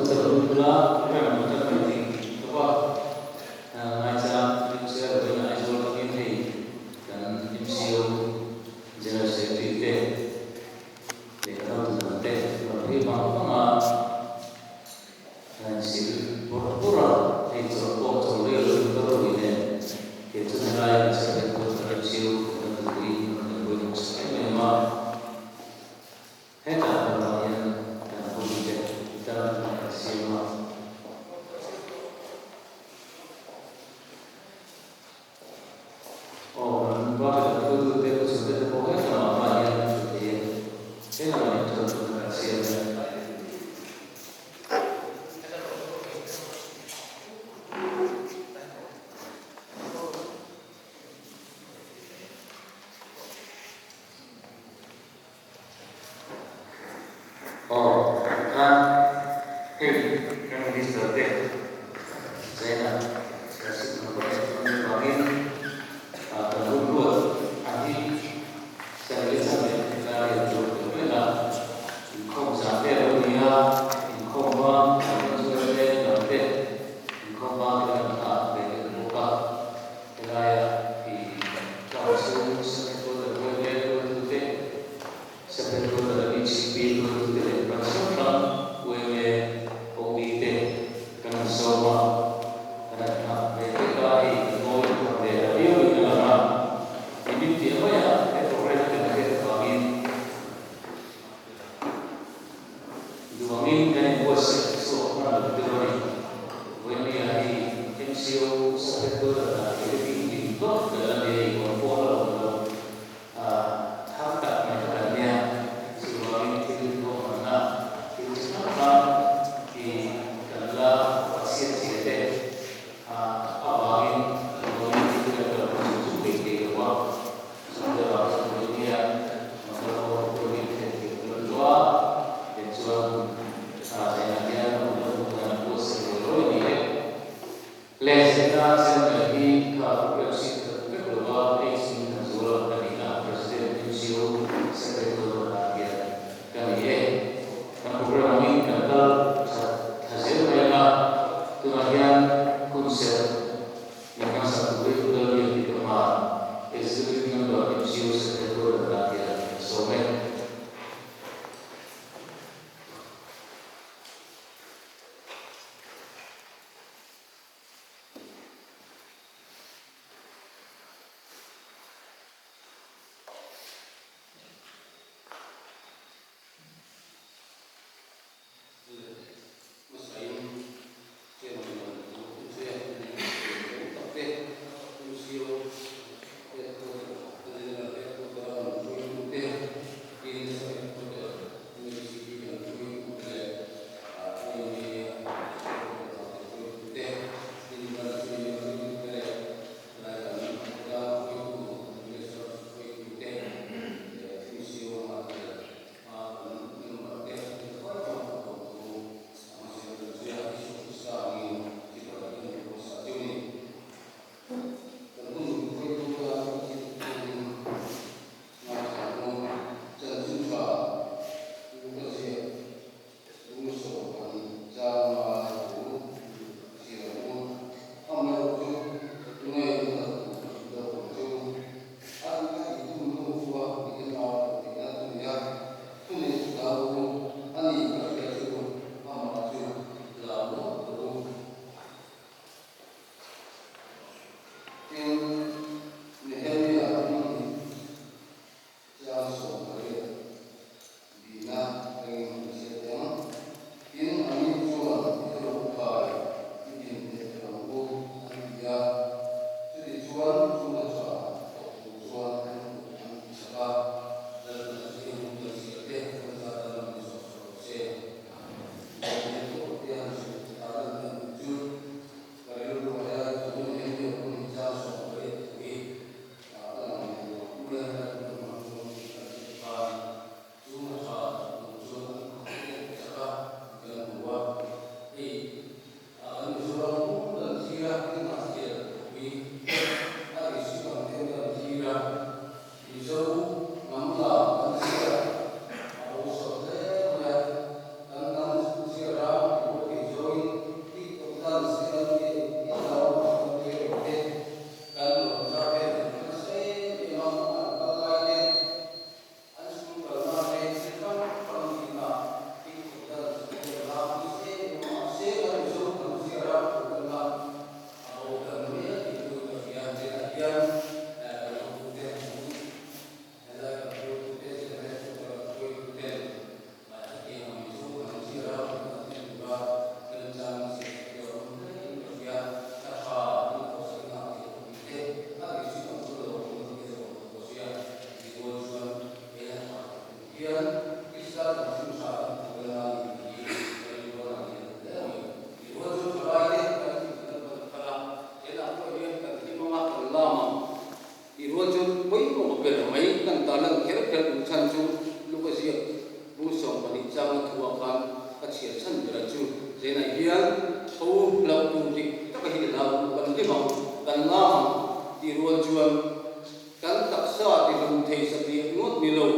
Chu lo lut ula, program lo tan mai thei tawp a. Ngaichang MCR vawiin Aizawl atangin hei kan MCO General Secretary te leh kan hotu dang te rawn phei vang vang a, kan insil bawrh bawrh a, hei chawlh pawh chawlh rei lo in ka rui nen kei chu helaia kan ser headquarter MCO kan tupui rawn kan buai hnawk sak em em a. Hetah hmunah hian kan hotute tan kan siam a. Aw, kan party lam hruaitute pu chhungte te pawh he lamah hma hian an thu thei e. He lamah hian chuan thutna kan siam e. Aw, tikhan hei kan Minister te Zaina Serchhip lam pawh en chuan avangin kan hun ruat ang hi Sir Lisa leh Hillary an zawt ve mai la, inkhawm zan te a lo ni a, inkhawm bang kan rawn chuan te lam te inkhawm bang te kan nghah ve leh bawk a, helaia i town chhung Sir Headquarter huai vel ruaitute Secretary HCP hruaitute leh branch hrang hrang yma, OB te kan han sawm a, kan han nghah ve vek a, hei kan ngawi tham ve ta viau in a lang a, nimin piah maiah he program kan hriat avangin duangin kan inbuatsaih chhuak hman lo deuh a ni. Yma hi MCO Secretary dan thei te ding ding vak kan la nei a, inhawn pawh a la awm lo. Thar tak mai kha kan nia, chuvangin thil ruahmanna thil chi hrang hrang hi kan la chhiat chhiat te avangin duangin thil kan kalpui chung chung thei thei lo a, chungte avang chuan vawi nia motor ho ruahin thlen thei tur an duh a, then chuan zainah hian a hun lo hmuh dan an buatsaih ruai ruai a ni e. Le, zaina channel hi kha program siam kha duh vek lo a. Zenah hian tho hlauh tur dik taka hi hlau kan hlim ang, kan lam ang tih rual chuan kan taksa tihlum thei satliah ngawt ni lo,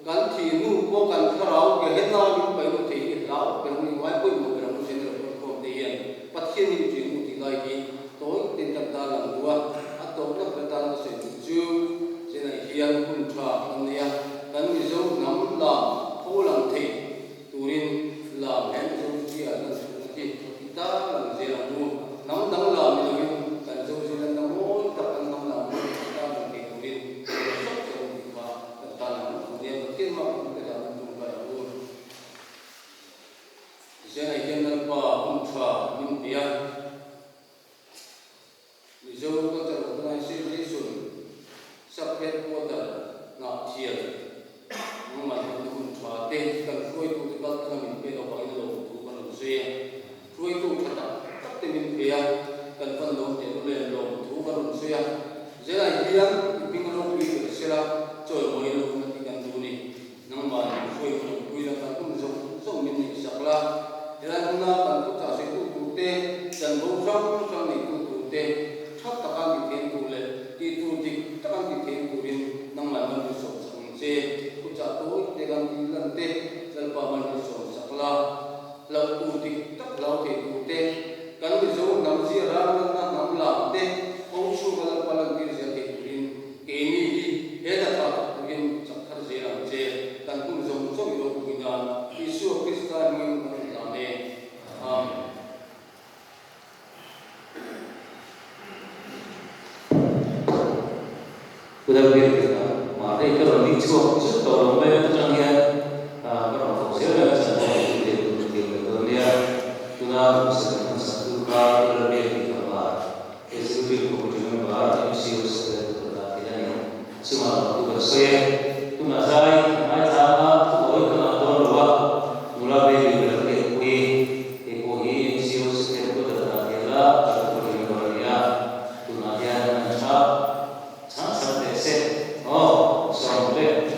kan thih hnu pawh kan thlarau Gehenna min paihluh thei hi hlau ber ang i ngai pawimawh ber ang u Zen ro khawm te hian Pathian hi i ṭiang u tih lai hi tawi ten kan tan lang duh a, a tawpna ber atana ka sawi duh chu Zenah hian hun ṭha kan nei a, kan Mizo hnam lam tho lang thei Turin lam he Mizo zia lan chhunga hi i tar lang zel ang u. Hnam dang lam ni loin kan Zo zia lanna mawi tak kan hnam lam mawi tak tar lang thei turin kan la hrep che u tih kha kan tar lang ang nia Pathian mah kan pe dan an tum kai ang u. Zenai hian Lalpa hun tha min pe a. Mizo Culture Organisation Sub Headquarter Hnahthial nangmah hmanna hun tha te kan hruaitute kal tlang a min pek avangin lawmthu kan rawn sawi a. Hruaitu tha tak tak te min pe a, kan van lo teh lulem lawmthu kan rawn sawi a. Zelai hian i hming ropui ber sela chawimawi lo na tih kan duh a ni. Nangmah min hruai hun ang pui la kan hun zawng zawng min neih sak la, helai hmuna kan khawchah sawitu turte, chanvo hrang hrang neitu turte tha taka an ti thiam tur leh tih tur dik taka an ti thiam turin nangmah man min sawm sak ang che. Khawchah tawi te kan tih lan te Lalpa man min sawm sak la, hlauh tur dik tak hlau thei turte, kan Mizo hnam zia ram lanna hnam lam te ho chhunga Lalpa lantir zel thei turin Keini hi he hna tha tak turin chak thar zel ang che, kan hun zawng zawng i ropui nan Isua Krista hmingin kan rawn hlan e. Amen. Pu Lalbiakina, Mahni ka rawn ding chhuak zut tawh lo mai a, chutang hian ka rawn fawk zel mai a, chan pawh ka tih theih tur thiam leh dawn nia. Tuna hmuhsak kan hman sak tu kha Pu Lalbiakina pa Executive Committee member MCO Secretary tur dah theih a ni. A chungah lawm tu kan sawi e. Tunah zai kan ngaithlang a, thunawi ka ngah dawn lo a, nula baby ber ka riahpui. Hei pawh hi MCO Secretary quarter dah theih la, kan committee member a ni a. Tunah hian an tha chang chang teh se. Aw, 10.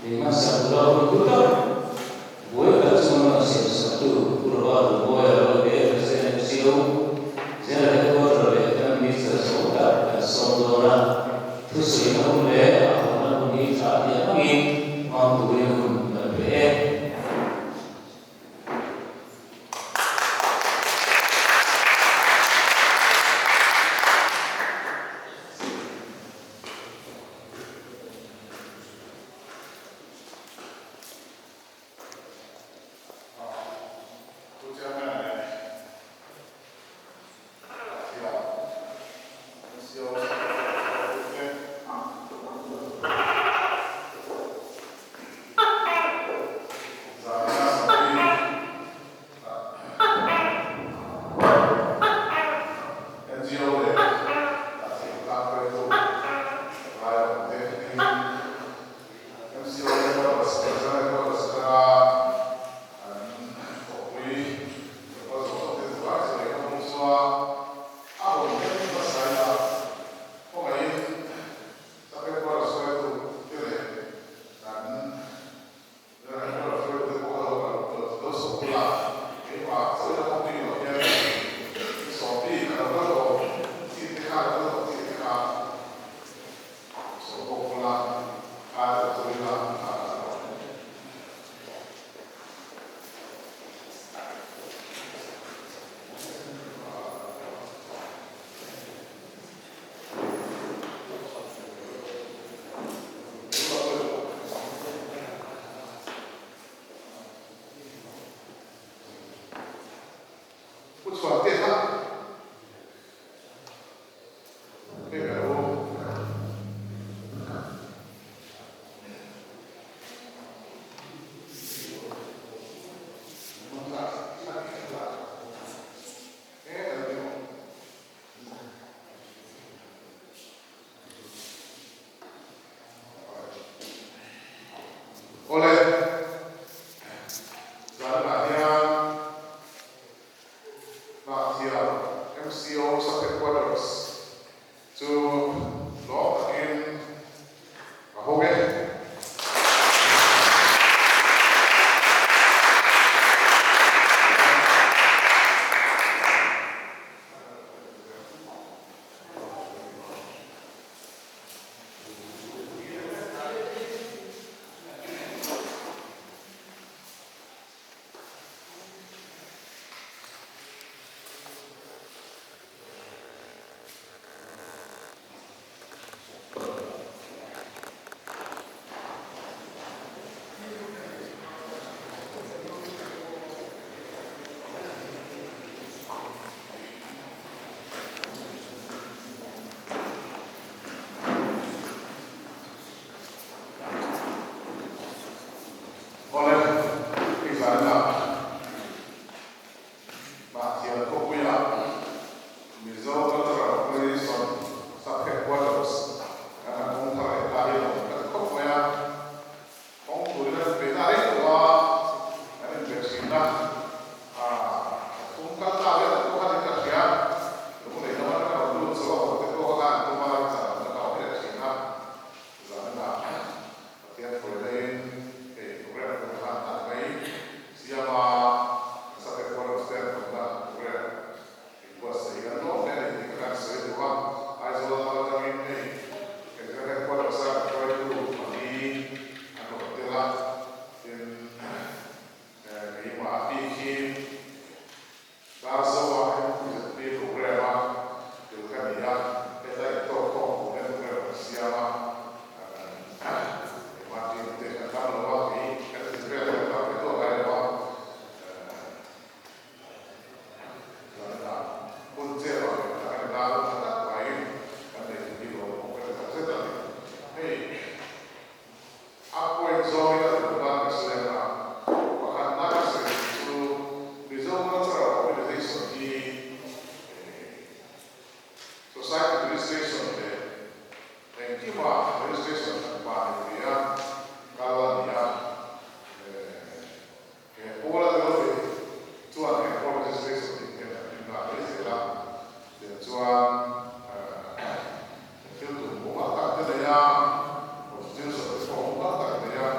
Min hmansak tura hun hlu tak, buai tak chunga rawn siam saktu Pu Robert Rubuaia Royte, President MCO, General Headquarter leh kan Minister zawng tak kan sawm dawn a, thusawina hun leh a hawnna hun hi tha tih angin hmang turin hun kan pe e. Pu Chairman leh Pathian MCO Secretary Zahina Sabri NGO leh a thingtlang hruaitu lai awmte hmingin MCO headquarters, General Headquarters atanga an thawhpui local zawng zawng te chu lai chu lehkha hmung chua a rawn hmel hmasa ila khawngaihin sub headquarters hruaitu te leh kan Pu Chhuante kha hei ve u. Awle, zanah hian Hnahthial MCO Sub-Headquarters chu lawm takin ka hawng e. Awle, hei zanah Hnahthial khawpuiah Mizo Cultural Organization Sub-Headquarters kan han awm thar leh ta hi a lawm ka ti khawp mai a. Kawng turin an inbeihna a rei tawh a, an inbe thin a, tum kal ta vel te pawh khan in ka hria, lunglei lam atanga rawn lut chho a haw te pawh kha khan an tum a, zan awmna ka awm leh thin a, zanah Pathian hruaina in hei program pawh khan an mai siam a, kan subject quarters te an awmna program inbuatsaih an lawm hle a ni tih ka kan sawi duh a, Aizawl lam atangin hei Executive Headquarters a hruaitu pali an rawn tel a, tin keimah bik hi Darzo-a MZP programme a tel ka ni a, heta intawk khawm tur hian programme kan siam a, keimah team te kan dam lo a, kei kan zin vel kan dam ve tawh ngai lo a. Zanah hun chet ah leh tak a ni ta, hun tha tak mai kan nei thei hi lawm awm ka ti tak zet a ni. Hei a point zawngin a duh nan ka sawi ang a, pakhatna ka sawi duh chu Mizo Cultural Organization hi Society Registration leh engkima registration hran pa ni thei a kal a ni a. He pawl a tel ve chuan he pawl registration tih hian an rin nghal mai zel a, tiang chuan thil tum mumal tak te nei a, constitution te pawh mumal tak nei a.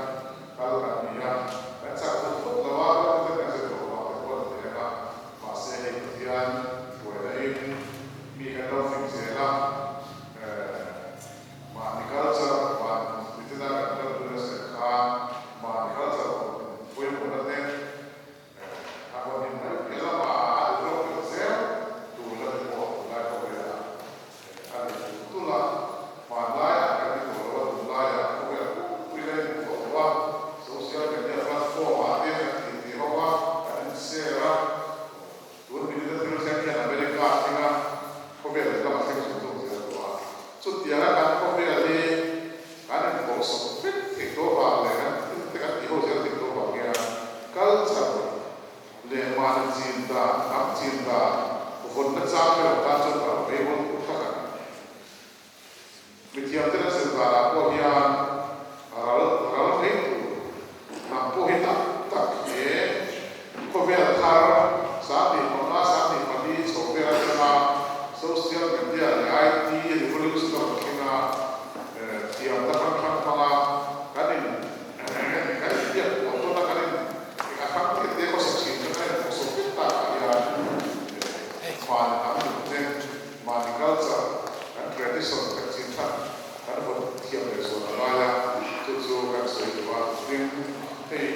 hei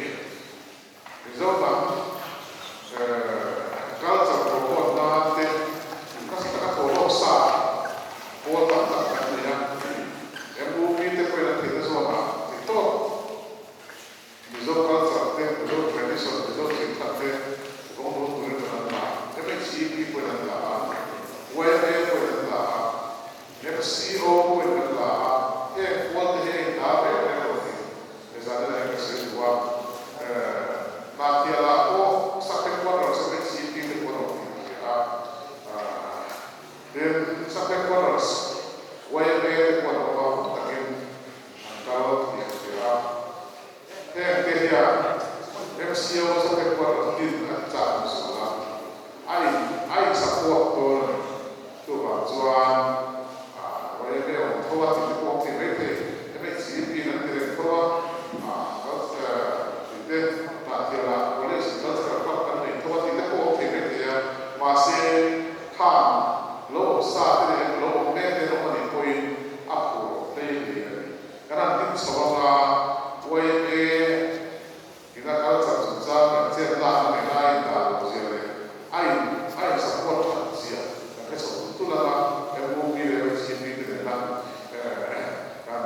Mizo hnam culture promote nan te nasa taka thawh lawk sa pawl tam tak kan nei a, MUP te pawhin an theihna zawnah theih tawp Mizo culture te, Mizo tradition, Mizo thilthat te vawng nung turin kan an la a, MHEP pawhin an la a, YMA pawhin an la a, MCO pawhin kan la a, heng pawl te hi a inlar reng reng lo tih Mizan in ka sawi duh a, Hnahtialah pawh sub headquarters MHEP te pawh an awm tih ka hria a, tin sub headquarters YMA te pawh an awm a, hun takin an kal tih ka hria a, heng te hian MCO sub headquarters din an chak hmasa a, a in a in support dawn a ni. Chuvang chuan YMA awm tho a tih te pawh awm thei mai thei, MHCP in an ti reng tho a, tih te Hnahtialah College in Cultural Club kan nei tho a tih te pawh awm thei mai thei a, mahse khang lo awm sa te leh lo awm mek te an awm a nih pawhin a phur hlei hlei a ni. Kan han din chho anga YMA Ina culture chungchang kan chet lakna nena a indah loh zia leh a in a in support that zia kan hre chho tul tul ang a, MOP leh MHCP te nena kan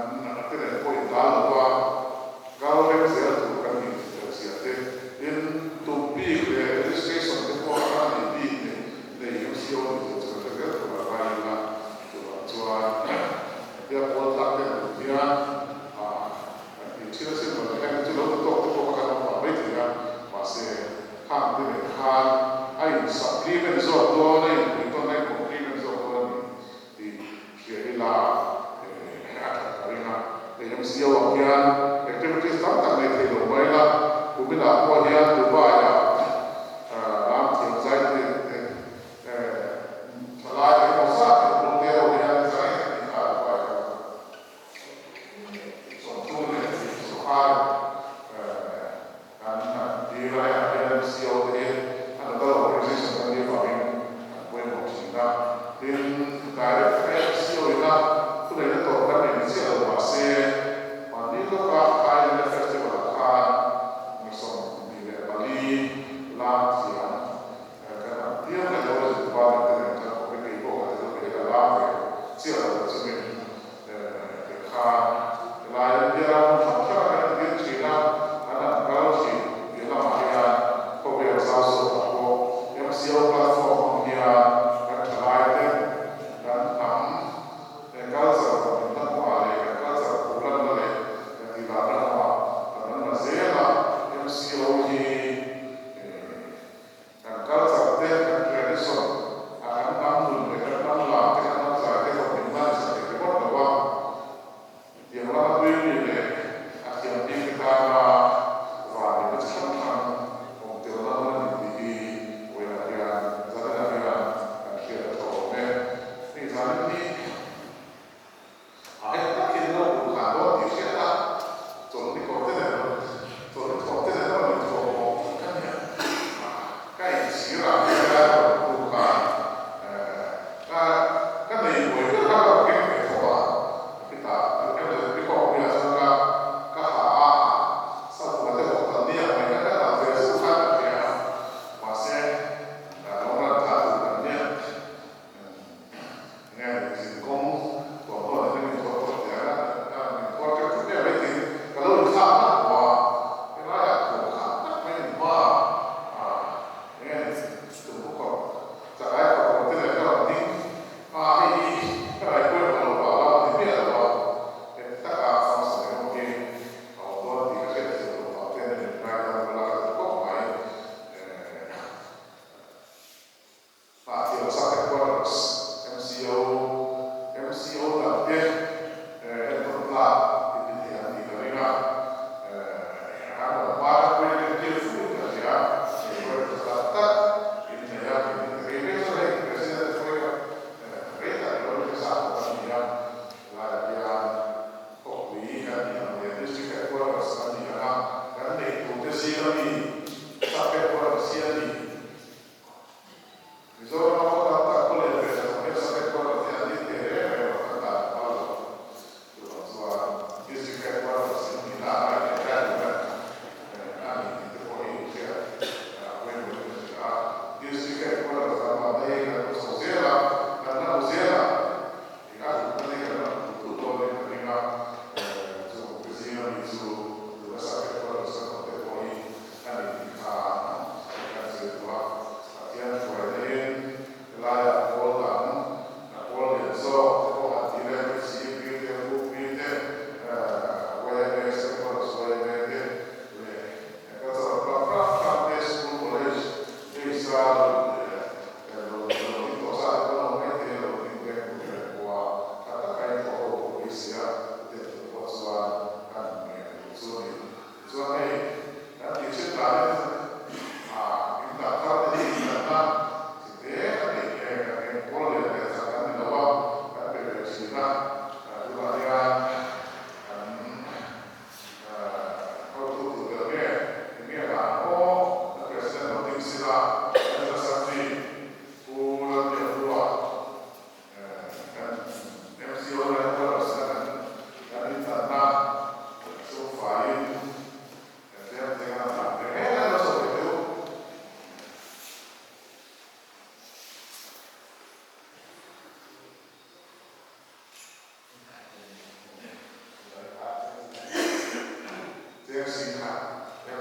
te nen pawh indah lo va, kal rem zel tur kan nih loh zia te, tin tum bik leh registration te pawh a nei bik nei nei MCO nih zia chu kan hre zel tur a ngai ila, chuvang chuan hetia pawl tlak te an duh hian Kan tih thin asin rawn ti hian chu lo ti tawk te pawh kha kan awm pah mai thei a, mahse khang te leh khan a in supplement zawk dawn, a in pui tawn, a in complement zawk dawn a ni tih hria ila a that ka ring a. Hei MCO ah hian activities tam tak nei thei lo mai la, kuminah pawh hian Dubai ah ram thiam zai te thalai engemaw zat in Bulgaria ho hian zai an ti kha Dubai kha. Sawmthum leh sawmhar kan dil a, hengah hian MCO te hi a nodal organization kan nih avangin an pawimawh.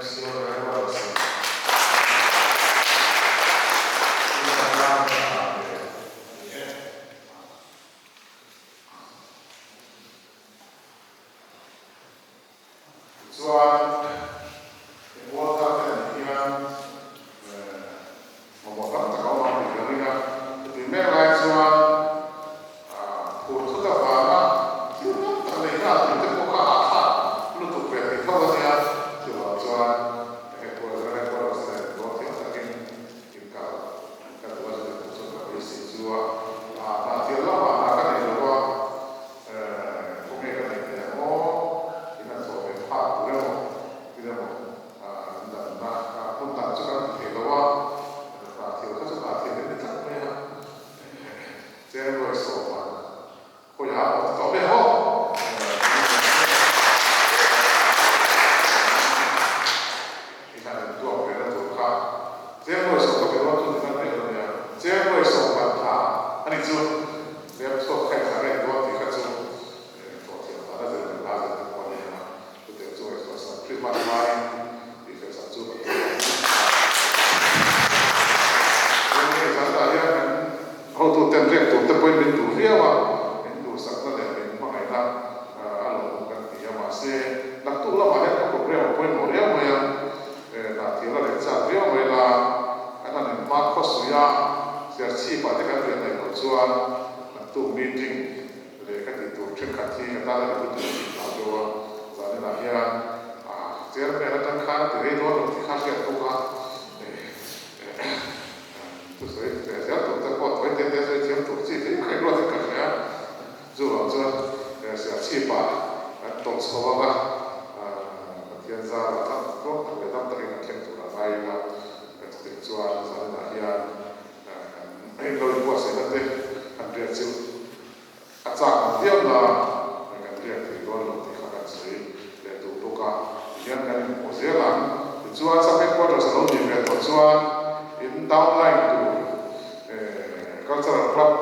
MCO Headquarters in Patna ah ve a ni e. Tichuan, he mual thar te an nih hian mamawh tam tak a awm ang tih ka ring a. Chutih mek lai chuan phur thut avanga thil tam tak neih nghal tur te pawh kha hahthlak lutuk ve thei tho a nia. Chuvang chuan headquarters headquarters nen dawn thiam takin inkal ka duh a, chutih tur chuan ka beisei chu a hna thil lamah hna ka nei lo a. Khawnge ka neih theih ang aw? In han thawh ve phak tur emaw tin emaw an danna hmun dang chu kan ti thei lo a, hna thil kha chu hna thil in ni tlat mai a, cheng ruai sawm an khawiah a awm tawh ve maw? I han intuak ve na tur kha cheng ruai sawm ka pe dawn chu ti hman mai lo nia, cheng ruai sawm kan tha a ni chu. Lem chhuak kha engzah nge dawn tih kha chu thawh thiam dan a zir leh la zir te pawh a ni ang a, chutiang chu ngaihtuah sak Christmas hmain tih fel sak chu kan tum ang. Chuan hei zan ah hian kan hotuten riak tur te pawhin min duh viau a, min duhsakna leh min hmangaihna a lawmawm kan ti a, mahse naktuk lamah hian ka program a pawimawh riau mai a, hnah thil a leh chak viau mai la, kan han inhma khawsui a, Serchhip ah te kan riah daih loh chuan naktuk meeting leh ka tih tur thenkhat hi ka tan a ri lutuk tih hlau deuh a, zaninah hian chairman atang khan a ti rei dawn lo tih kha hriat bawk a, thusawi leh zel tur te pawh tawi te te sawi thiam tur chi te kha inruat in ka hria. Chuvang chuan Serchhip ah kan tawlh chho ang a, Pathian zarah tak tluang tak leh dam takin kan thleng tur a ngai ila, chutiang chuan zaninah hian kan in lo inbuatsaihna te han riah chu a chak ang viau na kan riak thei dawn lo tih kha kan sawi leh duh bawk a, tihian kan inhmuh zel ang. Tichuan sub headquarters a lo nih ve tawh chuan in downline tur cultural club,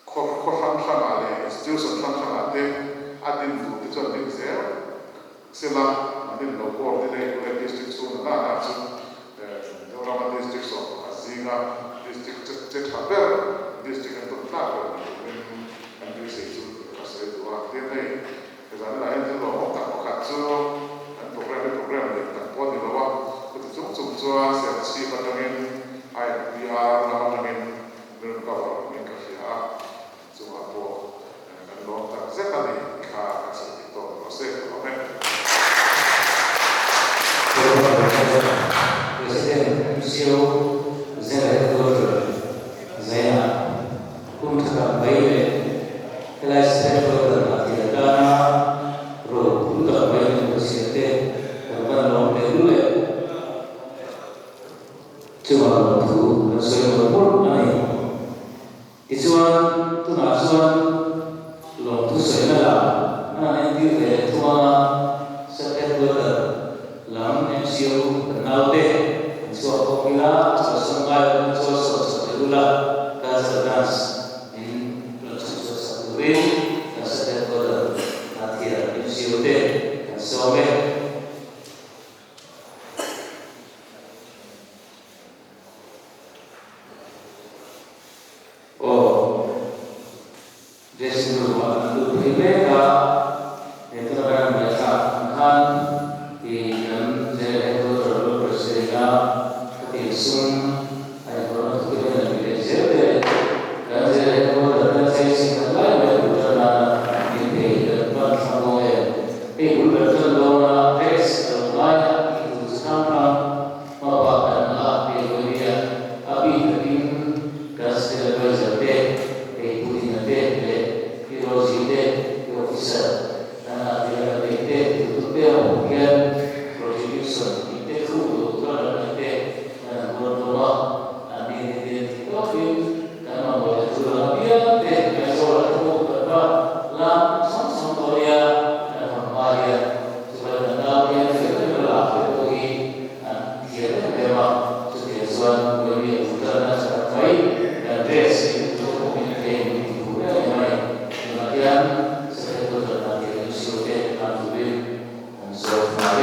Khaw khaw hrang hrangah leh institution hrang hrangah te a din duh te chuan din zel sela an din lo coordinate ule district chhung na na chu Mizorama district 11 zinga district che che tha ber district an tawn tlak ber ni turin kan beisei chu ka sawi duh a. Tin hei zan inah hian thil lawmawm tak pakhat chu kan program hi program lian tak pawh a ni lo a, chuti chung chung chuan Serchhip atangin INPR lam atangin Min rawn cover angin ka hria a, chungah pawh kan lawm tak zet a ni kha ka chhun tih tawk rawh se ka lawm e. President MCO General Headquarter Zaina kum thakam mai leh helai Headquarter ah thil a tan a, ro tum tak mai min rawn siam te kan van lawm leh lul e. Chuvang lo thu kan sawi mawlh mawlh a ni. Tichuan, tunah chuan lawmthu sawina lah an han entir ve leh thung ang a, Sub Headquarter lam MCO kan naute an chhuak bawk ila, chawlhsam ngai awm an chawl sawt chawt leh ula, Cultural Dance min rawn chhun chhuah sak turin kan Sub Headquarter Hnahthial MCO te kan sawm e. Aw, dressing room ah kan lut phei mek a, he tuna kan han ngaihthlak ang khan i kan General Headquarter lo President a khatiang sum a inhawrhna thu te hian an ti leh zel te, kan General Headquarter ten cheng khat lai mai a bul tan nana min thei kan pan thlang dawn em? Hei bul ber tan dawn a dress a lo ngai a tih tur chi hrang hrang hma bak kan a hei Bonia a bik takin kan state advisor te, hei Putin-a te leh Hiroji te, hi officer kan ah tir a kan neih te tu te a hmuh hian contribution tih te thu duh tura kan ngaih te kan han ruat hlawm a, an ni ni te tih tawkin kan mamawh leh thil ang apiang te Aizawl ah te pawh kan va lam sang sang tawh nia kan hawn hma hian chubai kan nau hian fel em em lah te pawh hi an thiam em em a, chutiang chuan Bohemia Bhutan a chakhat mai kan dress in tu te pawh min thei min ti duh em em a ni. Tunah hian Secretary Bhutan ah tiang MCO te tan turin kan zawt nghal e.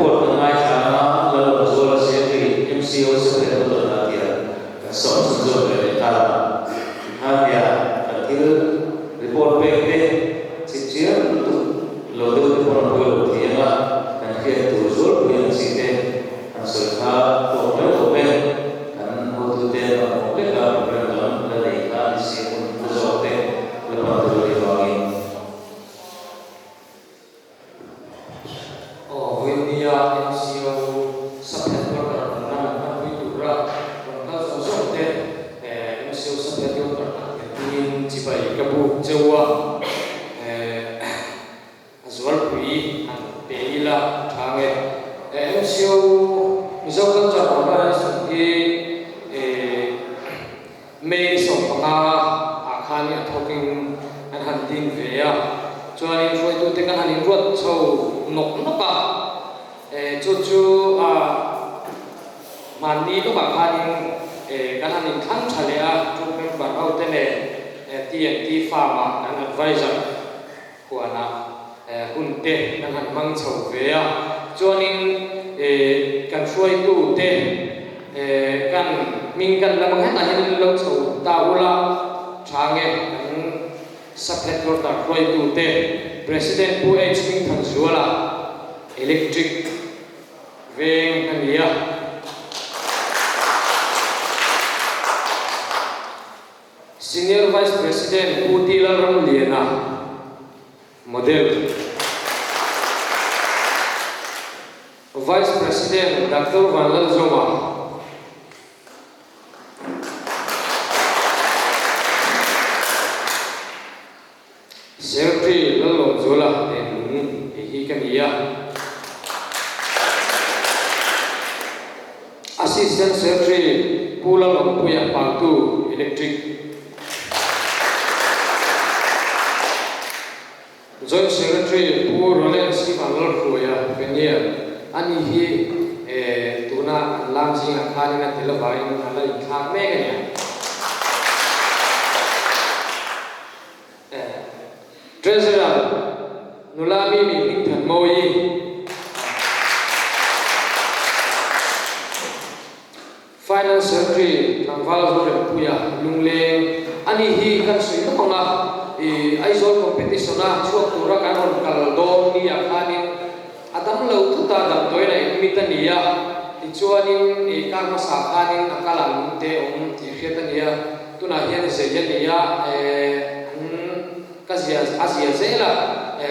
Report kan ngaithla ang a, Lalawmzuala Secretary, MCO Secretary an rawn tia kan sawm chhunzawm ve leh nghal ang. Tikhan nia kan thil report pek te chipchiar lutuk lo deuh te pawn a pawi lo thei ang a, kan hriat tur zualpui ang chi te han sawi kha tawk mai awm e. Kan hotute an mamawh vek a, program dang la nei kha a ni si a, hun hlu zawk te la pan tur a nih vangin. Aw, Vawinia MCO sub-headquarter program an hmanpui tura rawn kal zawng zawng te MCO sub-headquarter ah thianhmingin chibai ka buk cheu a, a zualpui han pe ila tha nge. MCO Mizo Culture Organization hi May 15 ah khan a thawkin an han ding ve a, chuanin hruaitute kan han inruat chho nawk nawk a, chu chu hmanni lawkah khanin kan han inthlang tha leh a, troop member ho te nen TNT farm ah kan advisor huanah hun te kan han hmang chho ve a, chuanin kan hruaitute kan hming kan lam ang hetah hian lo chho ta ula tha nge kan sub-headquarter hruaitute President Pu H Hmingthanzuala Electric veng a ni a. Senior Vice President Pu T Lalramliana, Model. Vice President Doctor Vanlalzawma. Secretary Lalawmzuala nen lung ei hi ka ni a. Assistant Secretary Pu Lalawmpuia Pautu, Electric. Joint Secretary Pu Roland C. Vanlalhruaia, Venier, ani hi tuna an lam zingah khanin a tel avangin a la inthlak mek a nia. Treasurer nula mi mi hming than mawi. Finance Secretary tlangval Zorempuia Lungleng ani hi kan sawi lawk ang a, i Aizawl competition a chhuak tura kan rawn kal dawn ni ah khanin a dam lo thut a, damdawiin a admit a ni a, tichuanin i kar hmasa khanin a kal ang te awm tih hriat a ni a. Tunah hian zei a ni a, an ka zia a zia zel a,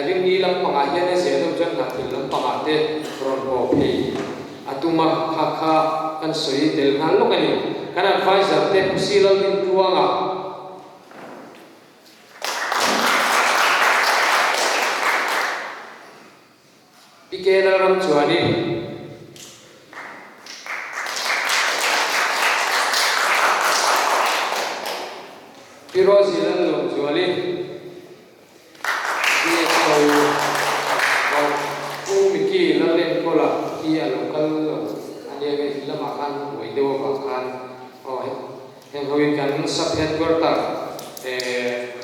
rinni lampangah hian a zia deuh chuan hnahthil lampangah te rawn haw phei a tum a, kha kha kan sawi tel nghal lawk a ni. Kan advisor te Pu Si Lalrintluanga. Pi K Lalramchuani. Pi Rosie Lalawmzuali. DSO Pu Micky Lalenkawla hi a lo kal lo a nia nge in lamah khan buai deuh avang khan aw heng hoin kan sub headquarter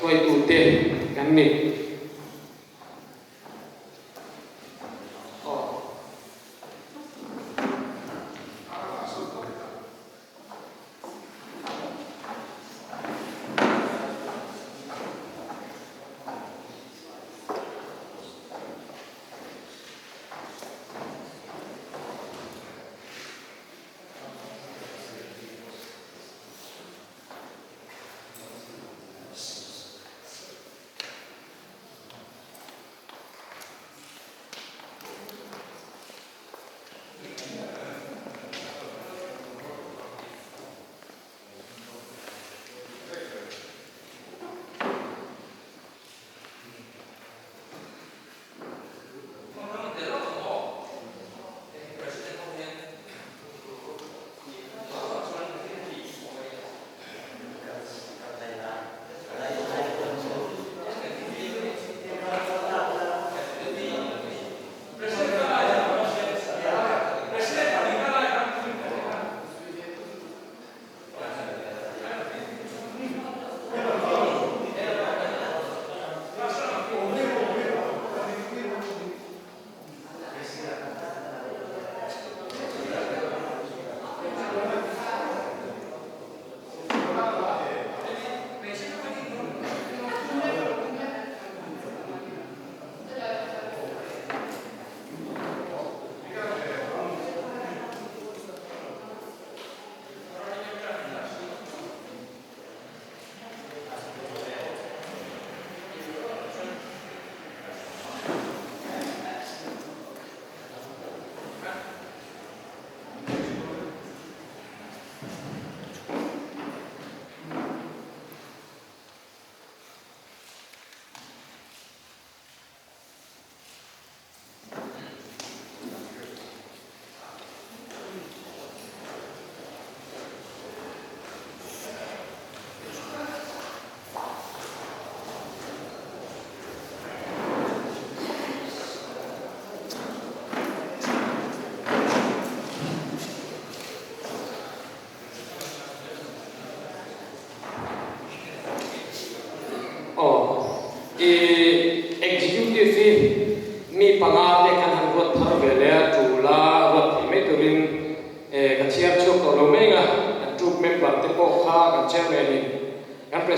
hruaitute kan ni.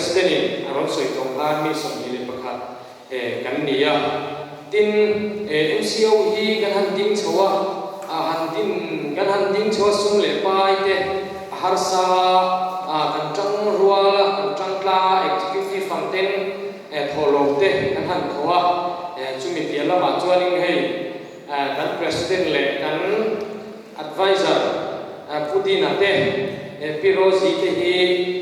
President in a rawn sawi tawh khan mi 21 kan ni a. Tin, MCO hi kan han ding chho a, han din kan han ding chho a sum leh pai te a harsa a, kan tang rual a, kan tang tlang a, Executive ang ten thawhlawm te kan han thaw a, chumi piah lamah chuanin hei kan President leh kan Adviser Pu Dina te, Pi Rosie te hi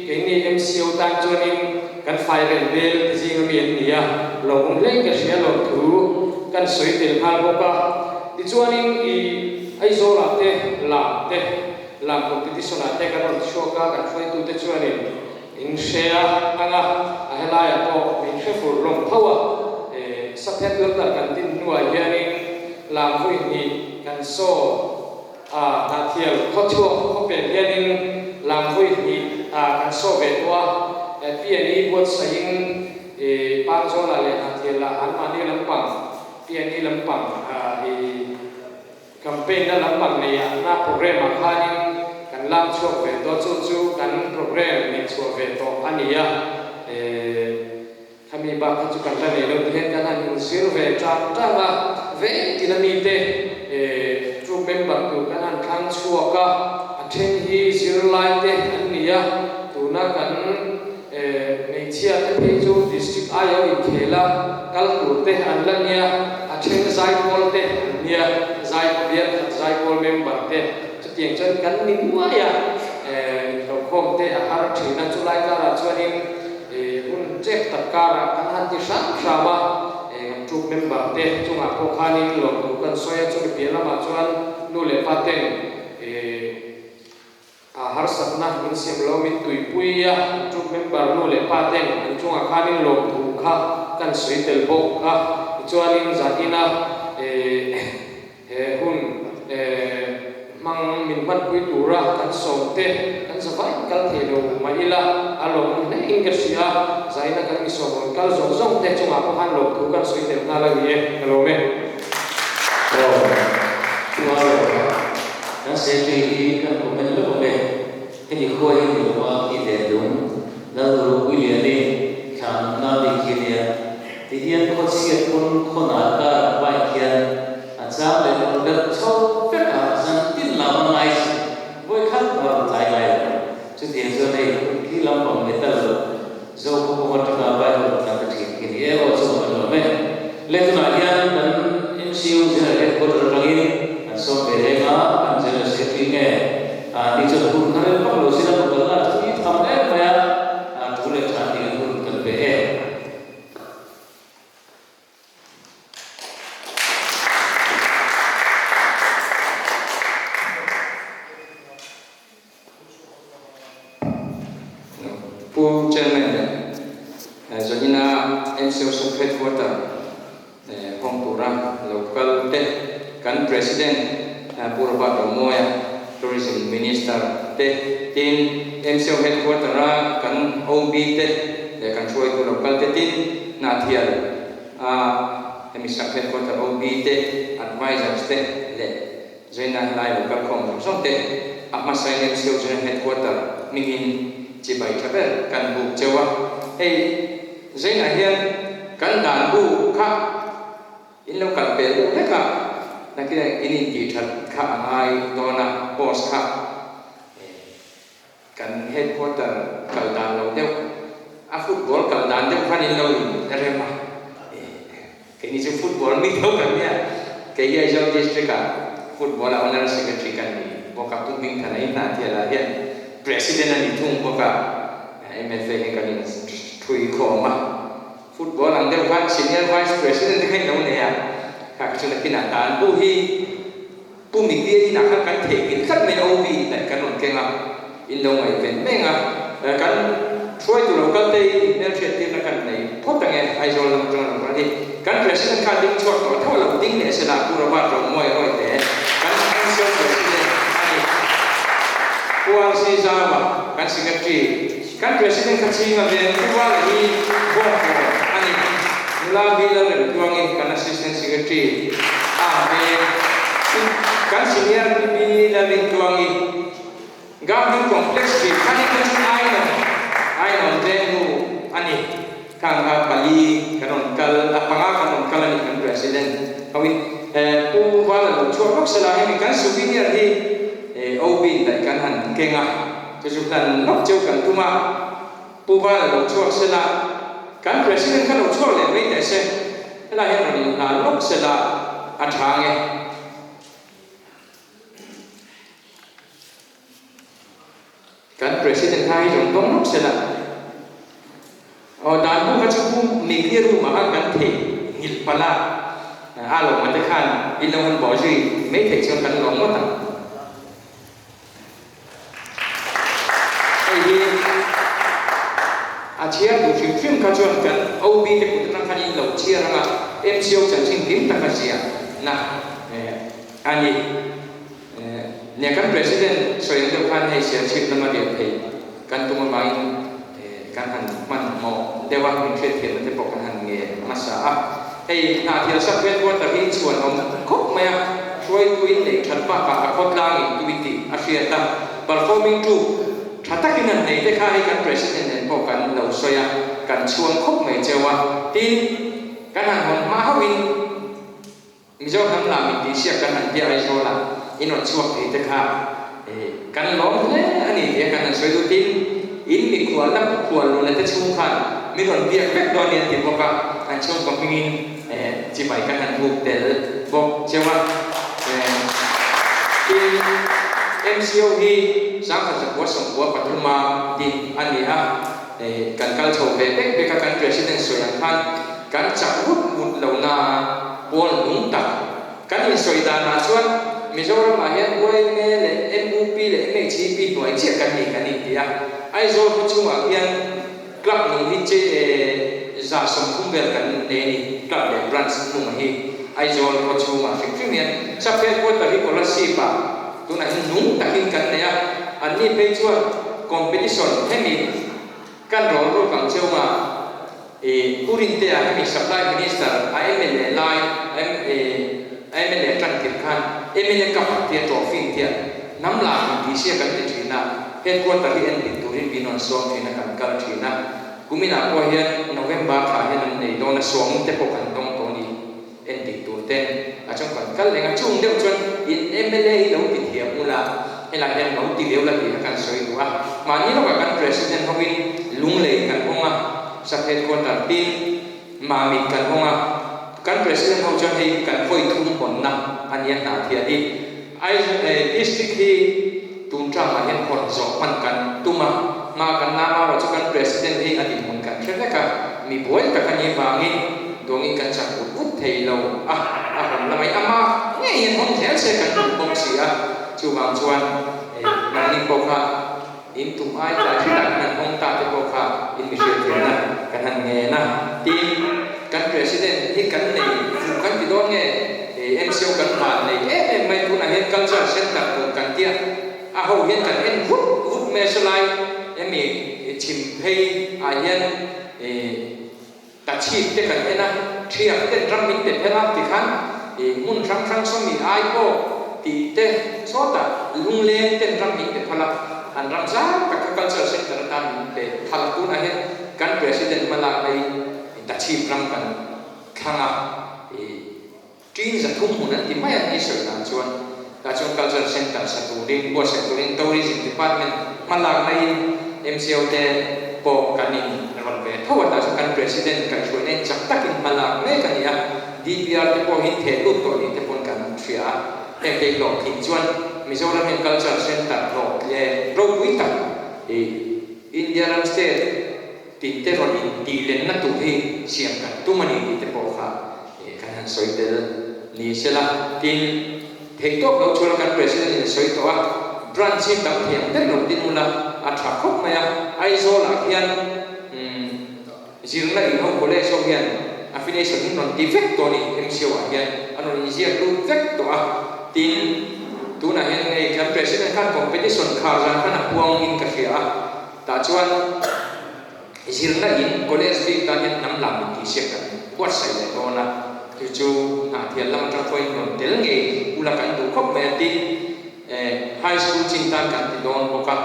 keini MCO tan chuanin kan fairel bel te zinga mi an ni a, lawmawm hle ka hria lo thu kan sawi tel nghal bawk a. Tichuanin i Aizawlah te lam te, lam competition ah te kan rawn chhuak a, kan hruaitute chuanin in hre a ang a, a helaiah pawh min hre fur hlawm tho a, Saphet Laltar kan din hnuah hianin lam vui hnih kan saw a, Hnahthial khawchhuak khawpel hianin lam vui hnih kan saw ve tawh a, PNE buatsaihin Pangzawlah leh Hnahthialah anmahni lampang PNE lampang i Campaign na lampang nei ah na program ah khanin kan lak chhuak ve tawh chu chu kan program neih chhuah ve tawh a ni a, khami bak kha chu kan la nei lo ti hian kan han inzir ve tang tang a, veng tina mite troop member tur kan han thlang chhuak a, a then hi zirlai te an ni a, tuna kan Hmeichhia te phei chu district aia inkhel a kal tur te an la nia, a then zaipawl te an nia, zaipaw bial khat zaipawl member te chutiang chuan kan ni nuai a, inhlawhkhawm te a har thin a, chulai karah chuanin hun chep tak karah kan han ti hram hram a, kan troop member te chungah pawh khanin lawmtu kan sawi a, chumi piah lamah chuan nu leh pa ten A harsatna min siam lo min tuipui a, troop member nu leh pa ten an chungah khanin lawmthu kha kan sawi tel bawk a, tichuanin zanina he hun hmang min hmanpui tura kan sawm te kan zavai kal thei lo mah ila a lawmawm hle in ka hria, zanina kan mi sawm rawn kal zawng zawng te chungah pawh khan lawmthu kan sawi tel nghal a ni e, ka lawm e. Aw, chu a lawm a. Kan secretary hi kan comment lawk awm e. Heti khua hi ni lo a i len lung Lalru Puiliani thlan na bik hi nia. Ti hian khaw chhiat pawn khaw nal kar a bike hian a chang leh rawn berh chho vek a, zan tin lam a ngai chu vawi khat a rawn tlai ngai lo. Chutiang chuan hei khi lampang metal lo Zo khaw kawng atanga bike rawn tlan ta thin khi ni e aw chu an lawm e. Le tunah hian kan MCU General Headquarter atangin an sawm ve reng a, kan General Secretary nge ni chuan hun kha rem vak lo sin a rawn kalna a thui tham em mai a, thu leh tha tih an hun kan pe e. Pu Chairman leh Zawhina MCO Sub Headquarter hawng tura lo kal te, kan President Pu Robert Romawia, Tourism Minister te, tin MCO Headquarter a kan OB te leh kan hruaitu lo kal te tin Hnahthial a hemi Sub Headquarter OB te, Advisors te leh Zaina helai lo kal khawm zawng zawng te a hmasa in MCO General Headquarter hmingin chibai tha ber kan buk cheu a, hei Zaina hian kan dan bu kha in lo kal pel deuh hlek a, nakinah in intih that kha a ngai dawn a, post kha Kan headquarter kal dan lo deuh, a football kal dan deuh khan in lo in rem a, keini chu football mi tho kan nia, kei hi Aizawl district ah football ah honorary secretary kan ni bawk a, Pu Hmingthana i hna thial ah hian president a ni thung bawk a, MFA hi kan in thui khawm a, football ang deuh khan senior vice president te kha in lo nei a, kha kha chu nakinah dan pawh hi Pu Mitia inah khan kan theihnghilh tlat mai a, OB inhnaih kan rawn keng a, in lo ngaihven meng a, kan hruaitu lo kal te in hmelhriat tirna kan nei phawt ang e, Aizawl lam atanga lo kal hi kan President kha ding chhuak tawh tho a lo ding leh sela Pu Robert Romuai Roy te kan MCO President a ni. Pu RC Zava kan Secretary, kan President kha chhinga ven Pu Vala hi Bawngkawn a ni. Nula Bill Remtluangin kan Assistant Secretary a hmel chu kan senior Bibi Lalrintluangi Government Complex tih khan in ka chu Ainawn Ainawn veng nu ni. Khang kha pali kan rawn kal a, panga kan rawn kal a ni kan President hoin Pu Vala lo chhuak lawk sela hemi kan souvenir hi OB in daih kan han keng a, chu chu hlan lawk cheu kan tum a, Pu Vala lo chhuak sela kan President kha lo chhuak leh mai teh se, helai hian rawn inhlan lawk sela a tha ang e. Kan President kha hi rawn tawng lawk sela, aw dan bu kha chu pu Migni room ah khan kan theih nghilh palh a, a lawmman te khan in lo han bawh zui mai theih chuan kan lawm ngawt ang. Hei hi a chhiar duh hrim hrim kha chuan kan OB te kut atang khan in lo chhiar anga MCO chanchin hlim taka ziah na a ni. Nia kan President sawi ang deuh khan hei Serchhip lama riah phei kan tum avangin kan han hmanhmawh deuh a, min hriatthiamna te pawh kan han nge hmasa a. Hei Hnahthial Sub Headquarter hi chhuan awm khawp mai a, hruaitu in neih that bakah a khawtlangin tui tih a hriat a, performing troupe tha takin an nei te kha hei kan President nen pawh kan lo sawi a, kan chhuang khawp mai cheu a. Tin, kan han hawn hma hauhin, Mizo hnam lah min tihsiak kan han tia Aizawl ah in rawn chhuak thei te kha kan lawm hle a ni tia kan han sawi duh tin in mikhual la khual luna te chhung khan min rawn biak vek dawn nia ti bawk a an chhungkaw hmingin chibai kan han buk tel bawk cheu a tin MCO hi 1993 a din a ni a kan kal chho ve bek bek a kan President sawi ang khan kan chak vut vut lo na Pawl nung tak kan insawi danah chuan Mizoramah hian yma leh mup leh MHEP hnuai chiah kan ni kan inti a. Aizawl khaw chhungah hian club nung hi che 130 vel kan nei a ni, club leh branch nung hi Aizawl khaw chhungah hrim hrim hian sub headquarter hi Kolasib ah tunah hian nung takin kan nei a, anni phei chuan competition hemi kan rawn ruk ang cheu nga. I Pu Rintea hemi Supply Minister a mla lai a mla tan tir khan mla cup tia trophy tia hnam lah in tih sia kan ti thin a, headquarter hi en dik turin min rawn sawm thin a kan kal thin a, kuminah pawh hian November thla hian an nei dawn a sawm te pawh kan dawng tawh a ni en dik tur ten a chuan kan kal reng a, chung deuh chuan in mla hi lo ti thiam ula helai hian lo ti leu la tih kha kan sawi duh a, mahni lawkah kan President hovin Lunglei kan hawng a, Sub Headquarter tin Mamit kan hawng a, kan President ho chuan hei kan hawi thum hawnna a nia hna thian hi Aizawl District hi tun tangah hian hawn zawh hman kan tum a, hma kan la marawh chu kan President hi a dinhmun kan hre vek a, mi buai tak a nih vangin duangin kan chak vut vut thei lo a, a hawn la mai amah ngei hian hawng zel se kan duh bawk si a, chuvang chuan nangni pawh kha in tum ai tlai hriatah kan han hawng ta te pawh kha in mi hriatthiamna kan han ngen a, tin kan President hi kan nei fuh kan ti dawn nge MCO kan van nei em em mai tunah hian Cultural Centre tur kan tia a ho hian kan en vut vut mai a sawlai hemi chhim phei ah hian Ta chhip te kan en a, thiak ten ram min pe phelh a tikhan i hmun hrang hrang sawmi ai pawh tih te sawtah lungleng ten ram min pe phalh a, an ram zau tak kha cultural center atan min pe phalh a, tunah hian kan president hmalak na i ta chhip ram kan thlang a, i Ṭin 300 hmun an ti mai a ni sawi dan chuan tah chuan cultural center sa turin buatsaih turin tourism department hmalakna in MCO te pawh kan in rawn ve tho a tah chuan kan president kaihhruaina in chak takin hmalak mek a ni a, DPR te pawh hi theh lut tawh ni te pawn kan hria a, heng te hlawh thin chuan Mizoram hian cultural center hlawh leh ropui tak i India ram state tin te rawn in tih lenna tur hi siam kan tum a ni tih te pawh kha Kan han sawi tel ni sela, tin, theihtawp lo chuan kan President in a sawi tawh a, branch hi tam thei ang ber lo tin ula a tha khawp mai a, Aizawl ah khian zirna in ho college ho hian affiliation in rawn ti vek tawh a ni, MCO ah hian an rawn inziak lut vek tawh a, tin, tunah hian hei kan President khan competition khar zan khan a puang in ka hria a, tah chuan. Zirna in college bik tan hian hnam lam intihsiak kan buatsaih leh dawn a, chu chu Hnahthial lam atang pawhin rawn tel ngei ula kan duh khawp mai a, tin high school chin tan kan ti dawn bawk a.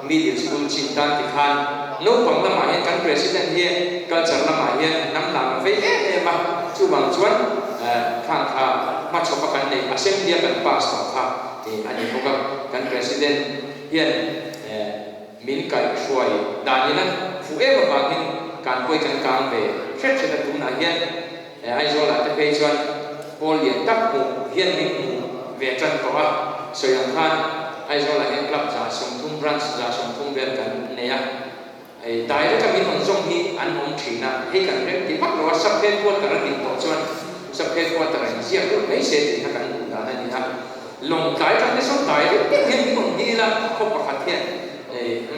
Middle School chin tan ti khan naupang lamah hian kan President hi culture lamah hian hnam lam a vei em em a, chuvang chuan khang kha hmachhawpa kan neih Assembly a kan pass tawh kha a ni bawk a, kan President hian min kaihhruai danin a fuh em avangin kanpui kan kang ve hret hret a, tunah hian Aizawlah te phei chuan pawl lian tak hmuh hian min hmu ve tan tawh a, sawi ang khan Aizawlah hian club 130, branch 130 vel kan nei a, direct a min rawn zawm hi an awm thin a, hei kan rem ti vak lo a, sub headquarter a din tawh chuan sub headquarter a inziak lut mai se tih kha kan duh dan a ni a, Lawngtlai atang te sawn direct deuh hian min rawn dil a, khaw pakhat hian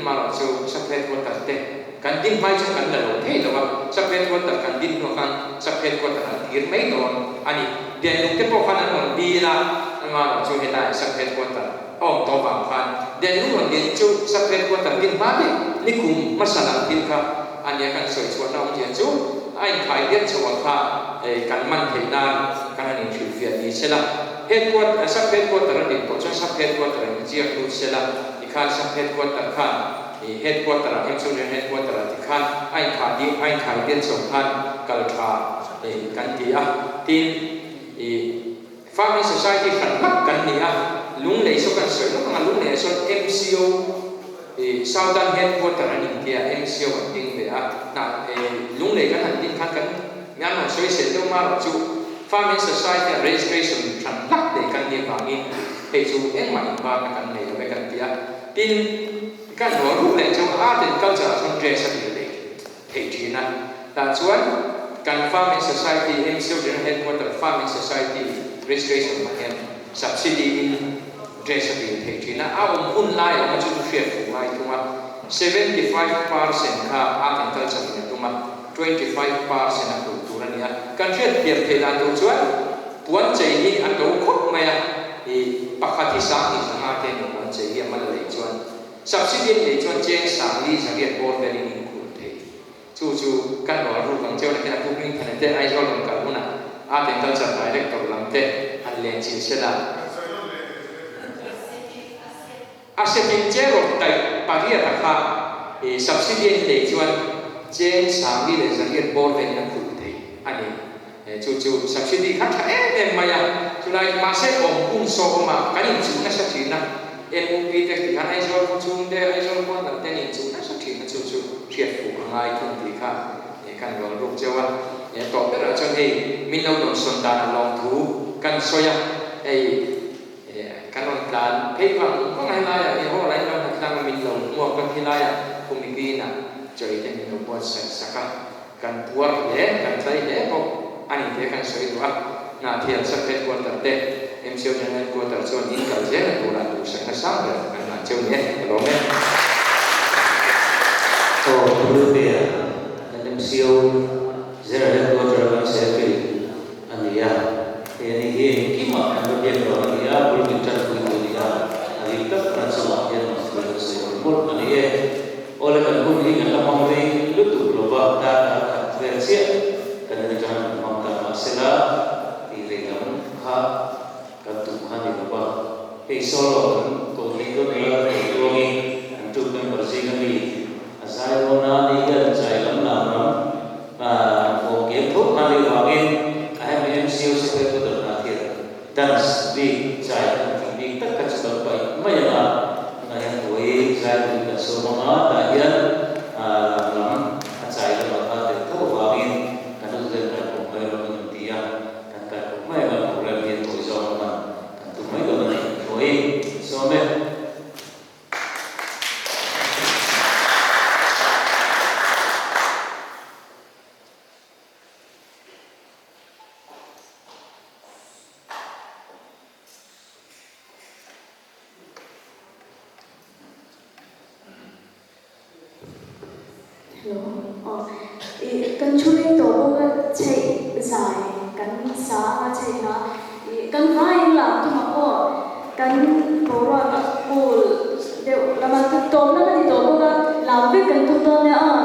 amaherawh chu sub headquarter te Kan din hmai chu kan la lo thei lo a, sub headquarter kan din hnuah khan sub headquarter an tir mai dawn a ni. Denlung te pawh khan an rawn dil a, amaherawh chu helaiah sub headquarter a awm tawh vang khan Denlung rawn din chu sub headquarter din hma daih nikum hmasa lam thil kha a nia kan sawi chhuahna awmzia chu a inkhai diat chho ah kha kan man theih nan kan han inhrilhfiah ni sela. Headquarter sub headquarter a din tawh chuan sub headquarter in ziak lut sela tikhan sub headquarter khan I headquarter ah hian children headquarter ah tikhan a inkhah dih a inkhai bial chho khan kal tha kan ti a, tin i farming society hran hlak kan ni a, Lunglei saw kan sawi lawk ang a, Lunglei ah sawn MCO i Southern headquarter an intia MCO an ding ve a, hnah Lunglei kan han din khan kan mi an rawn sawi sel deuh marawh chu farming society ah registration hran hlak nei kan nih avangin hei chu engmah inbarna kan nei lo e kan ti a, tin. Kan rual ruk leh chu art and culture ah chuan dress a dil leh theih thin a, tah chuan kan Farming Society MCO General Headquarter Farming Society registration hmang hian subsidy in dress a dil theih thin a, a awm hun lai a awm a chu chu hriat fuh ngai thung a, 75% kha art and culture in a tum a, 25% a kulh tur a ni a, kan hriat thiam theih dan tur chuan puan chei hi a to khawp mai a, ih pakhat hi 2500 te a ni puan chei hi a mal a lei chuan subsidy a nei chuan cheng 4,300 bawr velin in khur thei. Chu chu kan rual ruk ang cheu nakin a pu Hmingthana te Aizawl rawn kal hunah Art and Culture Director lam te han len chil se la. A setin che rawh daih pariat a kha i subsidy a in lei chuan cheng 4,300 bawr velin a khulh thei a ni. Chu chu subsidy kha tha em em mai a, chulai mahse awm hun saw awm a, kan inchuh nasa thin a, MUP te tih khan Aizawl khaw chhung te, Aizawl khuan lam te an inchuh nasa thin a, chu chu hriat fuh a ngai thung tih kha kan rawn ruk cheu a. Tawh berah chuan hei min lo dawnsawn dan a lawmthu kan sawi a, hei kan rawn tlan phei vang vang a, helaiah hi hall ah in lo hnatlang a, min lo hmuak a, khilaiah Khumipinah chawi te min lo buatsaih sak a. Kan puar hle, kan tlai hle bawk a ni tih a kan sawi duh a. Hnahthial sub headquarter te, MCO General Headquarter chuan in kal zel a turah duhsakna sang ber kan ngah cheu ni e, ka lawm e. Aw, Pu kan MCO General Headquarter a kan secretary a ni a, hei ani hi engkimah kan va biak lo a ni a, bul min tanpui tu a ni a, a dik tak kan chungah hian mawlh kan sawi mawlh mawlh a ni e. Awle kan hun hi kan la hmang rei lutuk lo va, dar kar khat vel chiah kan en atanga kan hmang ta mahsela tih rei lam kha kan tum kha ni lo va. Hei solo kan ko thei dawn nula kan nei tuangin kan troop member zinga mi a zai dawn a, ni hian zai lam lam ram awm kem tho kha ni vangin a hemi MCO secretary putar hna thil Dance bik zai kan tih bik tak kha chu kan paih mai ang a, tunah hian buai zai turin kan sawm ang a, tah hian lam lam a chai lamah kha tel tho avangin kan lut vel kai pawh mai rawh kan inti a, kan kai pawh mai ang a, program hi a tawi zawk ang a, kan tum mai dawn a ni. Buai sawm e. Hello aw ih kan thu rei tawh bawk a chheih zai kan sa anga chheih hna ih kan vaiin lam tum ang aw kan boruak a cool deuh lama tawp lam a ni tawh bawk a lam vek kan tum dawn nia aw.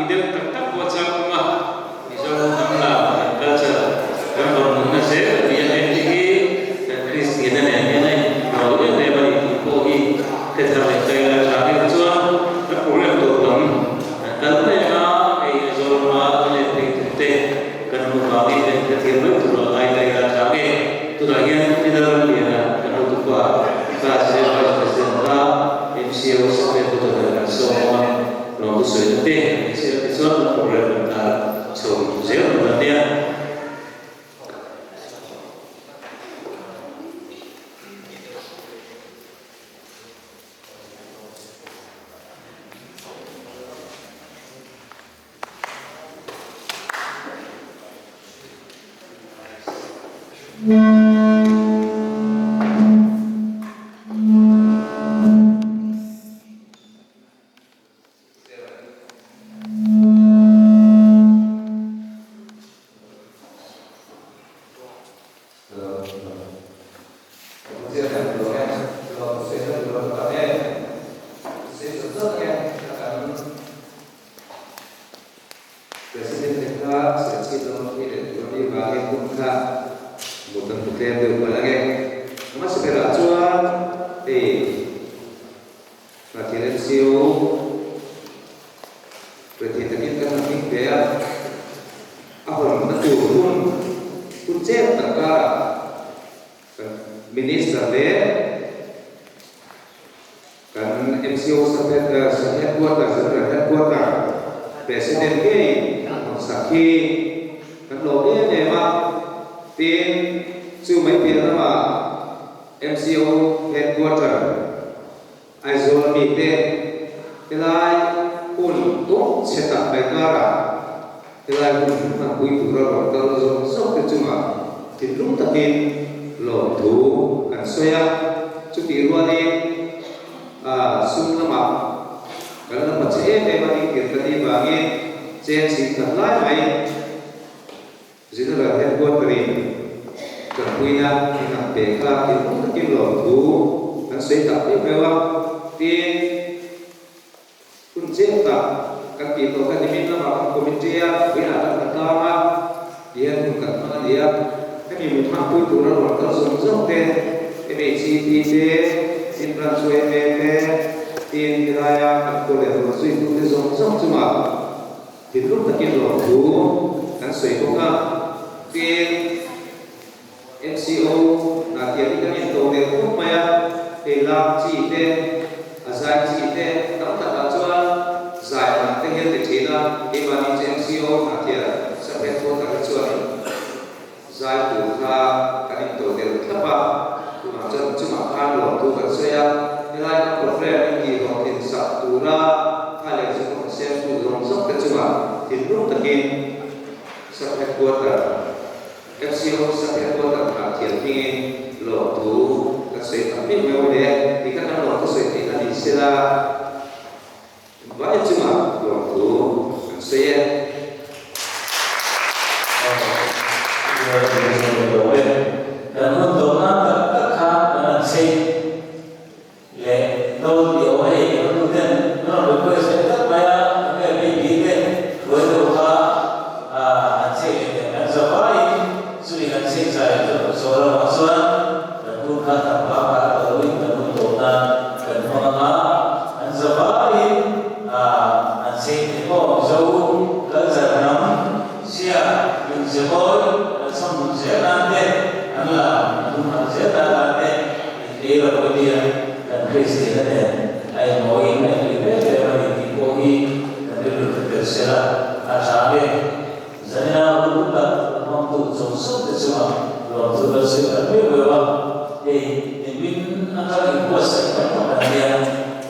deuh tak tak pawh a chak awm a, Mizo hnam lam kan culture kan rawn nunna zel a ni a, heng te hi kan Kristianna nen hian a inhnawl em em a ni tih pawh hi hre thar leh ta ila tha eng chuan kan program tur lam kan kal mai ang a, hei Aizawl lama kan let phei tur te kan hmuh vangin kan hrethiam mai tur a ngai ta ila tha nge tunah hian Pu Lalramliana kan hotupa class Vice President kha MCO Secretary Hotel kan sawm awm a. Lawm chu sawi na te an ni chiah tichuan kan program kan tar chho zel tur an nia. President te kha Serchhip lama phei leh tur a nih vangin hun kha mut an hmu tlem deuh palh ange. Hmasa berah chuan hei Pathian MCO rethei takin kan han hming ve a, a hawnna tur hun hun chet tak karah kan Minister leh kan MCO Headquarter, Central Headquarter President ngei an hawn sak hi kan lawm em em a, tin chu mai piah lamah MCO Headquarter Aizawl mite helai hun tawp chhe tak mai karah helai hun hmanpui tura rawn kal zawk zawk te chungah thinlung takin lawmthu kan sawi a. Chutih rualin sum lamah kan la hma che em em a ding tir ka tih vangin chen chhing khat lai mai General Headquarter-in tanpuina in han pe kha thinlung takin lawmthu kan sawi tak meuh meuh a. Tin, hun chiang tak kan tih tawh kha nimin lamah kan committee a, vawiinah kan hna tlang a, tihian hun kan hmang a ni a. Hemi min hmanpui tura rawn kal zawng zawng te, MHEP te, tin branch yma te, tin helaia kan khua leh rawn zuitute zawng zawng chungah Thinlung takin lawmthu kan sawi bawk a, tin MCO hna thiam hi kan intawh del khawp mai a, hei lak chi te, a zai chi te tam takah chuan zai hna te hian ti thin a, keimahni chu MCO hna thiam Saphet Quarter hi chuanin zai tur kha kan intawh del thlap a, tunah chuan chungah khan lawmthu kan sawi a, helai kan programme in tihhlawhtlin sak tura kha leh chu rawn siamtu zawng zawng te chungah thinlung takin Sub Headquarter, FCO Sub Headquarter thlah thiam hmingin lawmthu kan sawi tak meuh meuh a ni e, tih kha kan lawmthu sawi theihna ni sela Vai chungah lawmthu kan sawi e. Kan hun tawh nan tak tak khan kan han chei leh dawn tih awm a hei kan nu ten an rawn request leh tlat mai a, enge baby te hruai deuh kha han chei leh teh kan za vaiin chumi kan chei zai chu a zawh lamah chuan kan hun kha tam vak a tawh loin kan hun tawh nan kan hmang ang a. An zavaiin an chei thei maw? Mizo culture hnam sia nunzemawi kan chham nun zel nan te, an la an humhal zel nan tan te inthei lo a nia, kan Kristianna nen a inmawiin a inlui mek em a ni tih pawh hi kan rilru hre tel sela a tha nge? Zanina hun hun tak a hmangtu zawng zawng te chungah lawmthu kan sawi tak meuh meuh a, hei nimin atang inbuatsaih tam tak an nia,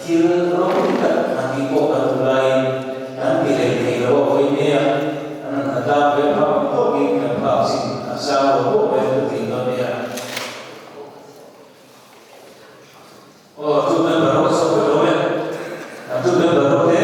thil ropui tak han tih pawh kan duh laiin kan ti hlei thei lo a vawi mai a, an han hna tlang ve phak ang tawkin kan phak chin a sang lo pawh mai an ti dawn nia. Aw tu member ho saw ka lo e, an tu member ho te.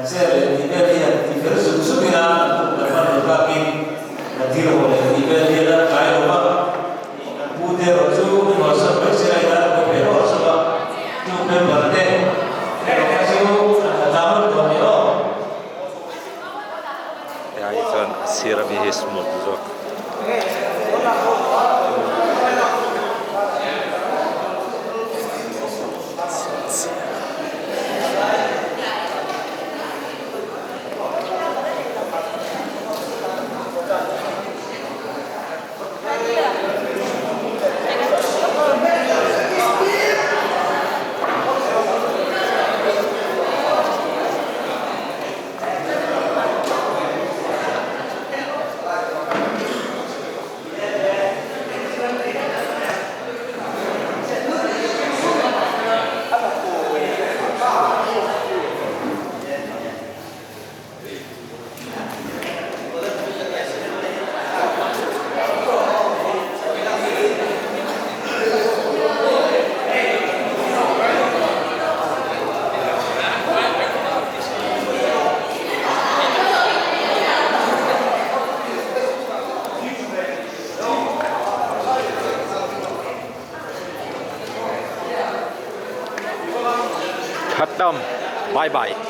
Chair leh tih vel hi han ti fel zuk zuk ila kan tum kan hman lo tlakin kan thil haw leh tih vel hian a tlai lo va, kan pu te erawh chu i hawnsak mai se a ina kan pe rawh sawk a, chu member te erawh kha chu an tla tlang rawt tawh a ni aw. Hei chuan a sir ami hi smooth zawk. Khatam bye bye.